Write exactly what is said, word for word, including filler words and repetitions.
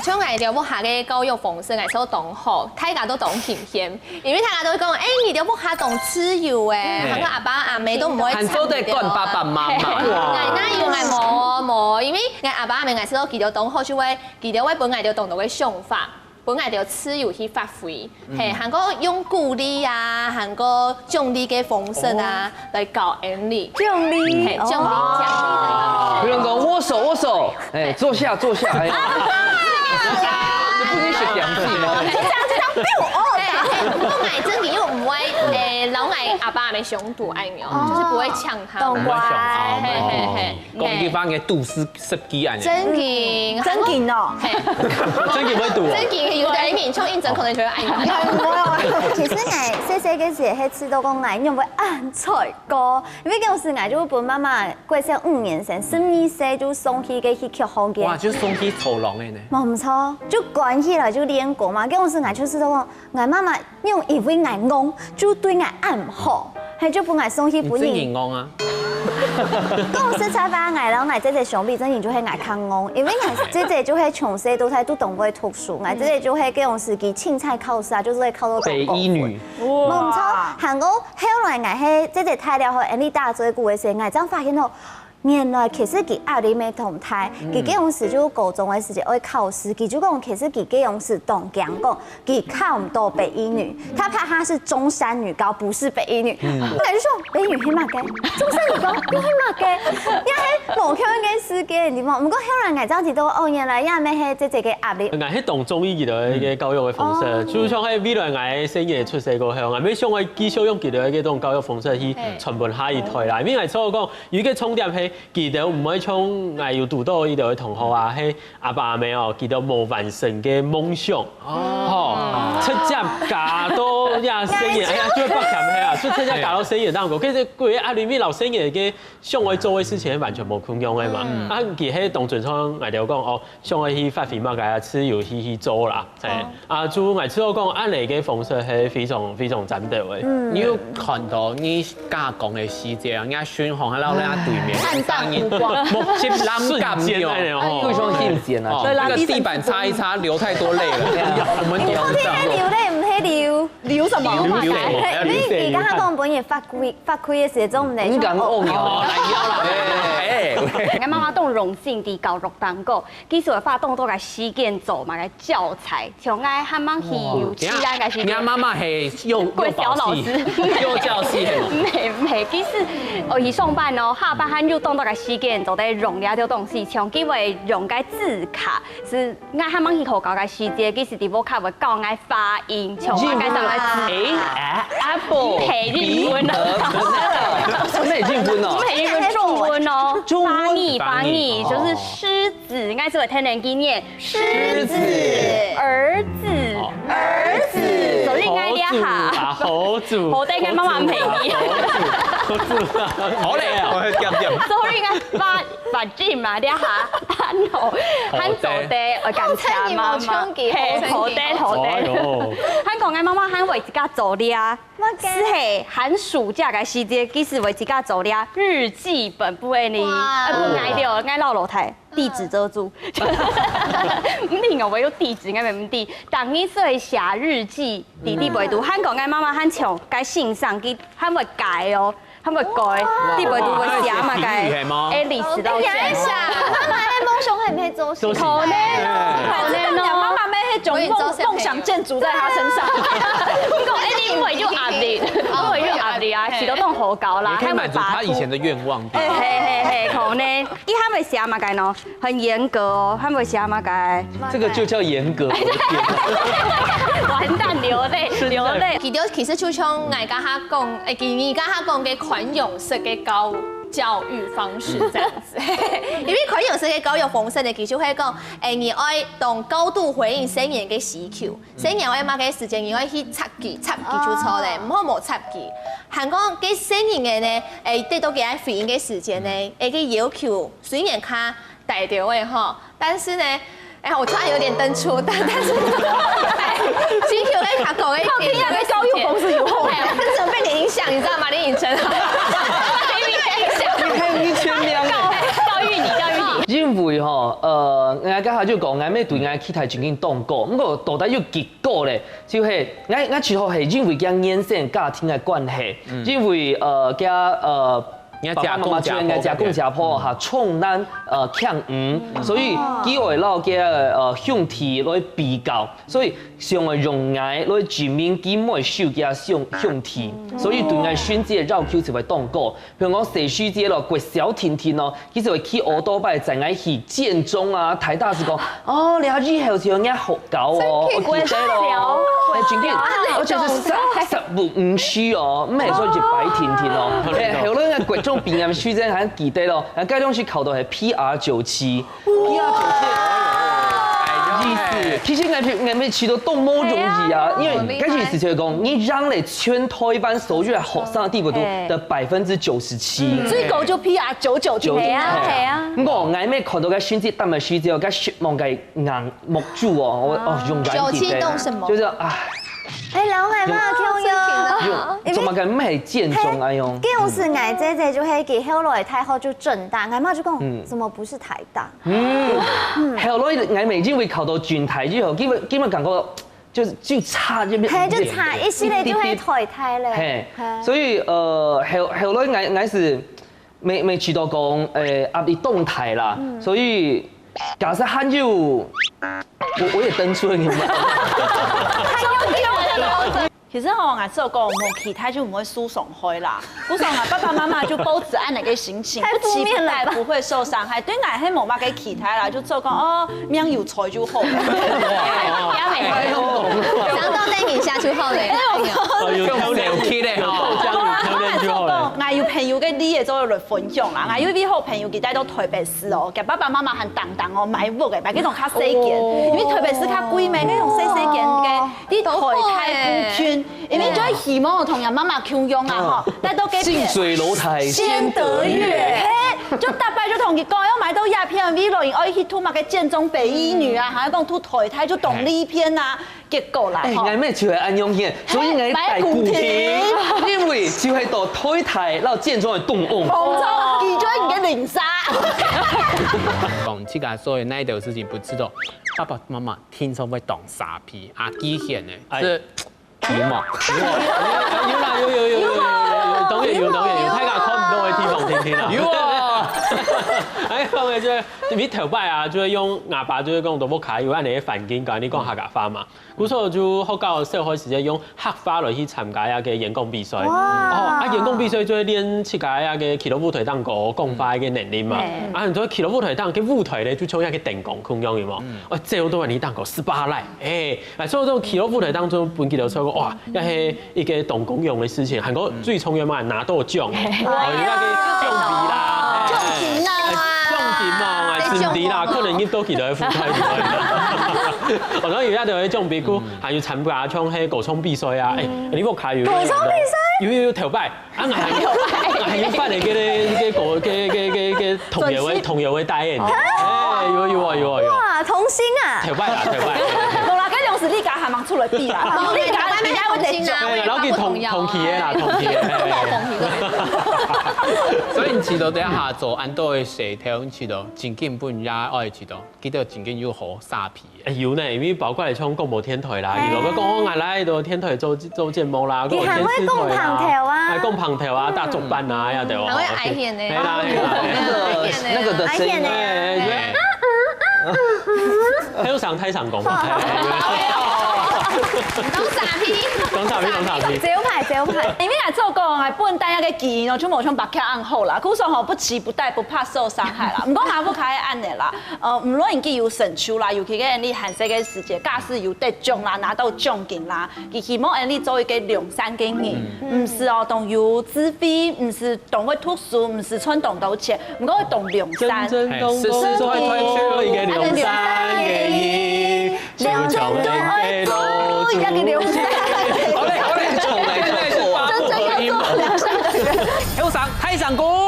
像𠊎兜屋下个教育方式，𠊎受到當好，大家都當欣羨，因為大家都會講，欸，你兜屋下當自由欸，嗯。還有阿爸阿姆都毋會還做得管爸爸媽媽。𠊎哪有，𠊎無無，因為𠊎阿爸阿姆𠊎受到佢兜當好，就會佢兜會分𠊎兜當多个想法，分𠊎兜自由去發揮，係，還過用鼓勵啊，還過獎勵个方式啊，來教𠊎俚。獎勵，係，獎勵，獎勵个方式。比如講握手，握手，欸，坐下，坐下，欸。你不能選兩句嗎？就這樣，就這樣，biu，哦。係，係，毋過𠊎正經又毋會，欸，摎𠊎阿爸阿姆相鬥恁樣，就是不會嗆他們。當乖。係，係，係，係。講一句話，應該鬥十幾恁樣。正經，正經哦。係。正經會鬥哦。正經，有的人像認真可能就會恁樣。其實𠊎細細个時係知道講𠊎仰會恁衰過，因為該時𠊎就分媽媽 國小五年生，十二歲就送去該戲曲學院。哇，就送去走廊个呢。無毋著，就關起來就練歌嘛。該時𠊎就知道講，𠊎媽媽用以為𠊎戇，就對𠊎恁好，係就分𠊎送去分人。你真係戇啊！講實在話，𠊎摎𠊎姐姐相比，真正就係𠊎較戇，因為𠊎姐姐就係從細到大都當會讀書，𠊎姐姐就係該時佢清彩考試啊，就係考到北一女。無毋著，還過後來𠊎係姐姐大了後，𠊎俚打嘴鼓个時，𠊎正發現到 原來其實佢壓力無當大，佢該時就高中个時節愛考試，佢就講其實佢該時當驚講，佢考毋到北一女，他怕他是中山女高，不是北一女。我就說北一女係麼个？中山女高又係麼个？也係無共樣个世界，你知無？毋過後來𠊎正知道，哦，原來也毋係姐姐个壓力。𠊎係當中意佢个一個教育个方式，就像係未來𠊎个細人出世過後，𠊎也想愛繼續用佢个一種教育方式去傳分下一代啦。因為𠊎想講， 有一個重點係，佢兜毋會像𠊎有堵到一兜个同學啊，係阿爸阿姆哦，佢兜無完成个夢想，吼，直接加到這細人，哎呀，就會發強係啊，就直接加到細人當中，其實佢个壓力，因為老細人个想愛做个事情完全無共樣个嘛。啊，佢係當尊重𠊎兜講哦，想愛去發揮麼个啊，自由去去做啦，係。 啊，就𠊎知道講恁樣个方式係非常非常讚的欸。你有看到你嫁公个時節啊，人家巡航還在那對面，看到目汁濫感，瞬間那樣吼。非常興奮啊！哦，那個地板擦一擦，流太多淚了，我們都知道。流淚毋係流，流什麼？流什麼？因為你剛剛講本也發揮發揮个時節，毋得。你敢講哦？來了啦，哎，哎，哎。𠊎媽媽當榮幸在教育當中，其實會花當多个時間做嘛个教材。 像𠊎還吂去幼稚園个時節，你媽媽係幼國小老師，幼教系的嗎？毋係毋係，其實我去上班哦，下班還有當多个時間做得用這兜東西，像佢會用个字卡，係𠊎還吂去學校个時節，其實在屋下會教𠊎發音，像𠊎个上个字，欸，apple，毋係英文哦，那已經分哦，毋係英文，中文哦，中文，華語華語，就是獅子，𠊎係會天天去念。 獅子，兒子，兒子，所以𠊎這下，猴子，猴仔，𠊎媽媽毋係你。猴子，猴子，好嘞，我會掉掉。所以𠊎發發音嘛，這下，還好，還做得，我感謝媽媽。係，猴仔，猴仔。還講𠊎媽媽還會自家做這，係寒暑假个時節，其實會自家做這日記本，分𠊎，分𠊎兜，𠊎老老弟。 地址遮住。毋知𠊎會有地址，𠊎毋知。逐日就會寫日記，在裡背肚，還講𠊎媽媽還像該先生，佢還會改哦，還會改，裡背肚會寫嘛該，欸，歷史老師。你還寫，媽媽个夢想係毋係做事？可能哦，可能哦。媽媽沒那種夢，夢想建築在她身上。講，欸，你會有壓力，會有壓力啊，起到那種好高啦，你可以滿足她以前的願望。欸，係係係，可能。 佢還會寫麼个呢？很嚴格哦，還會寫麼个？這個就叫嚴格，我的天啊。完蛋，流淚，流淚。其實其實就像𠊎剛剛講，欸，佢你剛剛講个寬容式个教教育方式這樣子，因為寬容式个教育方式呢，其實會講，欸，你愛當高度回應細人个需求， 細人愛麼个時間，你愛去插佢，插佢就著咧，毋好無插佢。還講該細人个呢，欸，得到佢愛回應个時間呢，欸，个要求雖然較大條个吼，但是呢，欸，我突然有點登出，但但是，需求个較高个一點。靠，聽起來教育方式有好。欸，我真的被你影響，你知道嗎？林穎珍，被你影響。你看你全面了。教育你，教育你。因為為吼，呃，𠊎該下就講，𠊎乜對𠊎期待真經當高，毋過到底有幾高咧？就係𠊎，𠊎其實係因為佢原生家庭个關係，因為呃，佢呃，爸爸媽媽就係𠊎姐公姐婆哈，重男呃輕女，所以佢會摎佢呃兄弟來比較，所以想愛用𠊎來證明佢毋會輸佢兄兄弟，所以對𠊎孫子个要求就會當高。 比如講細時節咯，國小定定咯，佢就會騎奧多拜載𠊎去建中啊、台大時講，哦，了以後就愛好搞哦，我記得咯，哎，真的，而且是十十五五十哦，毋係說一擺定定哦，哎，後來个國中畢業時間還記得咯，啊，該當時考到係PR九七，PR九七，意思，其實𠊎𠊎每次都當無容易啊，因為該意思就係講，你讓了全台灣所有的學生的地步都的百分之九十七。最高就PR九九九。係啊，係啊。毋過𠊎每看到个成績單个時節，該失望个眼目珠哦，我哦，用眼淚。九七懂什麼？就是啊，哎，老外嘛，共樣。有，怎麼个毋係建中哎喲？該時𠊎姐姐就係佢後來大學就政大，𠊎媽就講，怎麼不是台大？嗯，後來𠊎每因為考到政大以後，基本基本感覺就是就差這邊，係，就差一息咧，就會淘汰咧。係，所以呃，後後來𠊎𠊎是 每每試到講，誒，壓力當大啦，所以假設還有，我我也登出了，你們。其實吼，𠊎只有講，無期待就毋會受傷害啦。故所啊，爸爸媽媽就抱持恁樣个心情，太負面了吧。不期待不會受傷害，對𠊎係無麼个期待啦，就做講哦，命有在就好。不要每天都，想到那一下就好了。哎呦，有挑挑起來吼，有挑挑就好了。𠊎有朋友个例子做了 分享啦。𠊎有一位好朋友，佢戴到台北市哦，佢爸爸媽媽還當當哦，買屋誒，買該種較細間，因為台北市較貴咩，該種細細間个，在台大附近，因為就係希望同人媽媽共樣啊吼，戴到該片。近水樓台先得月。嘿，就逐擺就同佢講，要買到這片，未來愛去讀麼个建中北一女啊，還要講讀台大就當利便啊。 結果啦，哎，吼。𠊎乜就係恁樣个，所以𠊎戴古亭，因為就係到台大摎建中个中央。無錯，佢就係你个鄰舍。講自家做个那一條事情，不知道爸爸媽媽聽說會當沙皮啊，危險呢，哎。這有嗎？有啦，有有有有有有有，當然有，當然有，大家看毋到个地方聽聽啦。有啊。哎，講个就係，因為頭擺啊，就係用阿爸就係講，都無卡，有恁樣个環境，跟你講客家話嘛。 故所就學校小學時節用客話來去參加該个演講比賽。哦，啊，演講比賽就會練自家該个徛到舞台頂高講話个能力嘛。啊，你做徛到舞台頂，該舞台咧，就像一个電光共樣，有無？哦，走到你頂高，spotlight，哎，啊，所以這種徛到舞台頂中，分佢兜說，哇，這係一个當光榮个事情，還過最重要嘛，拿到獎，哦，有該个獎杯啦，獎金啊，獎金嘛，哎，真的啦，可能你都記得舞台頂。哦，然後有該个獎杯，故 還有參加像係歌唱比賽啊，哎，你有看有？歌唱比賽？有有有，頭擺，啊，𠊎還有，𠊎還有扮个該个該个歌，該个該个該个童謠个童謠个導演，哎，有有啊有啊有啊，哇，童星啊！頭擺啦頭擺，無啦，該種係你家還吂出來比啦，你家你家有得獎。哎，然後去同同期个啦，同期个，哎哎哎所以你試著等下做恁多个事，頭你試著真經本也愛試著，記得真經有好沙皮。 哎，有呢，因為包括像廣播電台啦，有个講哦，𠊎來到電台做做節目啦，佢還會講捧頭啊，哎，講捧頭啊，打竹板啊，呀對哦，還會挨眩呢，係啦係啦，那個那個的聲音，哎，對，還有上台上講，講啥屁？講啥屁？講啥屁？招牌招牌，因為啊，做講啊，本旦該个基因哦，就無像白客恁好啦，故所吼不期不待，不怕受傷害啦，毋過還不可以恁樣啦。 呃，毋論佢有成就啦，尤其該你還細个時節，假使有得獎啦，拿到獎金啦，佢希望你做一个良善个人，毋係哦，當有智慧，毋係當會讀書，毋係賺當多錢，毋過會當良善。真正當當做一个良善个人，就像一个老祖宗。好嘞好嘞，重來重來，真正要做良善个人。後生大聲公。